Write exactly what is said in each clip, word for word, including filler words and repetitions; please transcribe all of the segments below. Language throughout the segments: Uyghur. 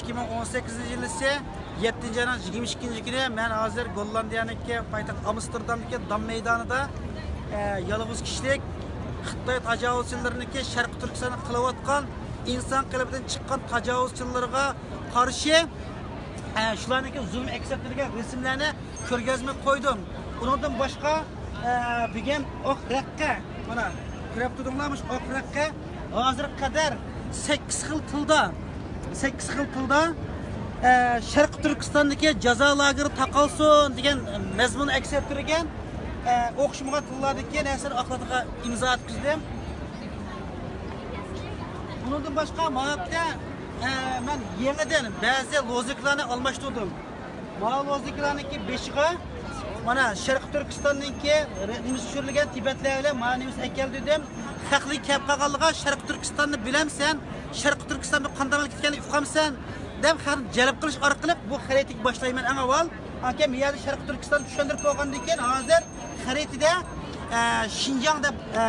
ئىككى مىڭ ئون سەككىزىنچى يىلىسى يەتتىنچى ئاينىڭ يىگىرمە ئىككىنچى كۈنى مەن ھازىر گوللاندىيەنىڭكى پايتەخت ئامستېردامدىكى دام مەيدانىدا، ئە، يالغۇز كىشىلىك خىتاي تاجاۋۇزچىلىرىنىڭكى شەرقىي تۈركىستاندا قىلىۋاتقان ئىنسان قېلىپىدىن چىققان تاجاۋۇزچىلىرىغا قارشى، ئە، شۇلارنىڭكى زۇلۇم ئەكس ئەتتۈرگەن رەسىملەرنى كۆرگەزمە قويدۇم. ئۇنىڭدىن باشقا، ئە، بۈگۈن ئاق رەققە، مانا، كۆرۈپ تۇردۇڭلارمۇ شۇ ئاق رەققە ھازىرغا قەدەر سەككىز خىل تىلدا، سەككىز خىل تىلدا، ئە، شەرقىي تۈركىستاندىكى جازا لاگېرى تاقالسۇن دېگەن مەزمۇن ئەكس ئەتتۈرگەن، ئە، ئوخشىمىغان تىللاردىكى نەرسىلەرنى ئاق رەققىگە ئىمزا ئەتكۈزدۈم. ئۇنىڭدىن باشقا، ماۋۇ يەردە، ئە، مەن يېڭىدىن بەزى لوزۇنكىلارنى ئالماشتۇردۇم. ماۋۇ لوزۇنكىلارنىڭكى بېشىغا مانا شەرقىي تۈركىستاننىڭكى نېمىسى چۈشۈرۈلگەن تىبەتلەر بىلەن مانا نېمىسى ئەكەلدى دېدىم. خەقلىك كەپ قالغانلىقىغا شەرقىي تۈركىستاننى بىلەمسەن؟ شەرقىي تۈركىستان بىر قانداق ئەمەلگە كەتكەنلىكىنى ئۇقامسەن؟ دەپ خەقنى جەلپ قىلىش ئارقىلىق بۇ خەرىتىگە باشلايمەن ئەڭ ئاۋۋال. ئاكام يەردە شەرقىي تۈركىستان چۈشەندۈرۈپ بولغاندىن كېيىن ھازىر خەرىتىدە، ئە، شىنجاڭ دەپ، ئە،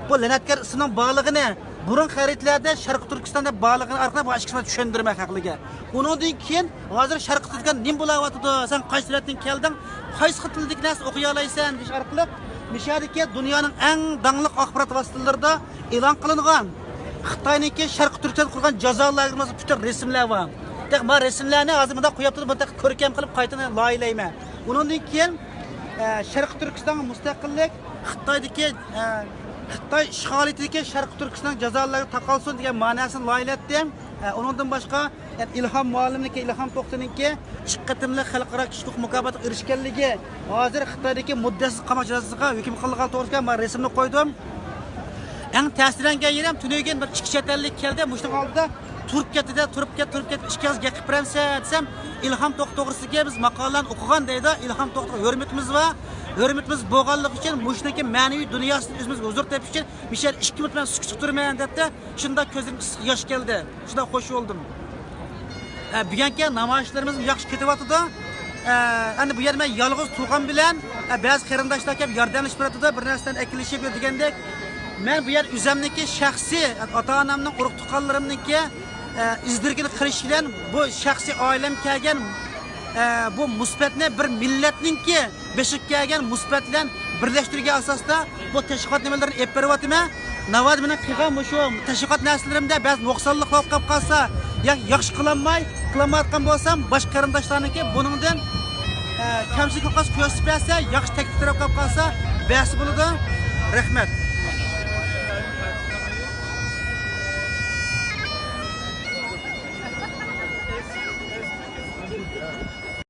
بۇ لەنەتكار ئىسىمنىڭ بارلىقىنى، بۇرۇن خەرىتىلەردە شەرقىي تۈركىستان دەپ بارلىقىنى ئارقىلىق بۇ ئىككىسىنى چۈشەندۈرىمەن خەقلىككە. ئۇنىڭدىن كېيىن ھازىر شەرقىي تۈركىستان نېمە بولاۋاتىدۇ، سەن قايسى دۆلەتتىن كەلدىڭ، قايسى خىل تىلدىكى نەرسە ئوقۇيالايسەن دېيىش ئارقىلىق مىشەدىكى دۇنيانىڭ ئەڭ داڭلىق ئاخبارات ۋاسىتىلىرىدا ئېلان قىلىنغان خىتاينىڭكى شەرقىي تۈركىستان قۇرغان جازا لاگېرىنىڭ پۈتۈن رەسىملەر بار. تېخى ما رەسىملەرنى ھازىر مۇنداق قويۇپتۇ، بۇنى تېخى كۆركەم قىلىپ قايتا لايىھەلەيمەن. ئۇنىڭدىن كېيىن، ئە، شەرقىي تۈركىستانغا مۇستەقىللىك، خىتايدىكى، ئە، خىتاي ئىشغالىيىتىدىكى شەرقىي تۈركىستان جازا لاگېرى تاقالسۇن دېگەن ماناسىنى لايىھەلەتتىم. ئە، ئۇنىڭدىن باشقا، ئە، ئىلھام مۇئەللىمنىڭكى، ئىلھام توختىنىڭكى ئىككى قېتىملىق خەلقئارا كىشىلىك ھوقۇق مۇكاپاتىغا ئېرىشكەنلىكى، ھازىر خىتايدىكى مۇددەتسىز قاماق جازاسىغا ھۆكۈم قىلىنغان توغرىسىدا مەن رەسىمنى قويدۇم. ئەڭ تەسىرلەنگەن يېرىم، تۈنۈگۈن بىر ئىككى چەت ئەللىك كەلدى، مۇشۇنىڭ ئالدىدا تۇرۇپ كەتتى-دە، تۇرۇپ كەت، تۇرۇپ كەت، ئىككىڭىز گەپ قىلىپ بېرەمسىز دېسەم، ئىلھام توختى توغرىسىدىكى بىز ماقالىلەرنى ئوقۇغان دەيدۇ. ئىلھام توختىغا ھۆرمىتىمىز بار. ھۆرمىتىمىز بولغانلىقى ئۈچۈن مۇشۇنىڭكى مەنىۋى دۇنياسىدىن ئۆزىمىز ھۇزۇر تېپىش ئۈچۈن مىشەدە ئىككى مىنۇت مەن سۈكۈتتە تۇرىمەن دەپتۇ. شۇنداق كۆزلىرىمگە ئىسسىق ياش كەلدى. شۇنداق خوش بولدۇم. ئە، بۈگۈنكى نامايىشلىرىمىز ياخشى كېتىۋاتىدۇ. ئە، ئەمدى بۇ يەردە مەن يالغۇز تۇرغان بىلەن، ئە، بەزى قېرىنداشلار كەپ ياردەملىشىپ بېرىۋاتىدۇ، بىر نەرسىلەرنى ئەكېلىشىپ دېگەندەك. مەن بۇ يەر ئۆزەمنىڭكى شەخسىي، ئاتا-ئانامنىڭ، ئۇرۇق-تۇغقانلىرىمنىڭكى، ئە، ئىز-دېرىكىنى قىلىش بىلەن بۇ شەخسىي ئائىلەم كەلگەن، ئە، بۇ مۇسىبەتنى بىر مىللەتنىڭكى بېشىغا كەلگەن مۇسىبەت بىلەن بىرلەشتۈرگەن ئاساستا بۇ تەشۋىقات نېمىلىرىنى ئېلىپ بېرىۋاتىمەن. ناۋادا مېنىڭ قىلغان مۇشۇ تەشۋىقات نەرسىلىرىمدە بەزى نۇقسانلىقلار بولۇپ قالسا، ياكى ياخشى قىلالماي، قىلالمايۋاتقان بولسام، باشقا قېرىنداشلارنىڭكى بۇنىڭدىن، ئە، كەمچىلىك قالسا كۆرسىتىپ بەرسە، ياخشى تەكلىپ تەرەپ قالسا بەرسە بولىدۇ. رەھمەت.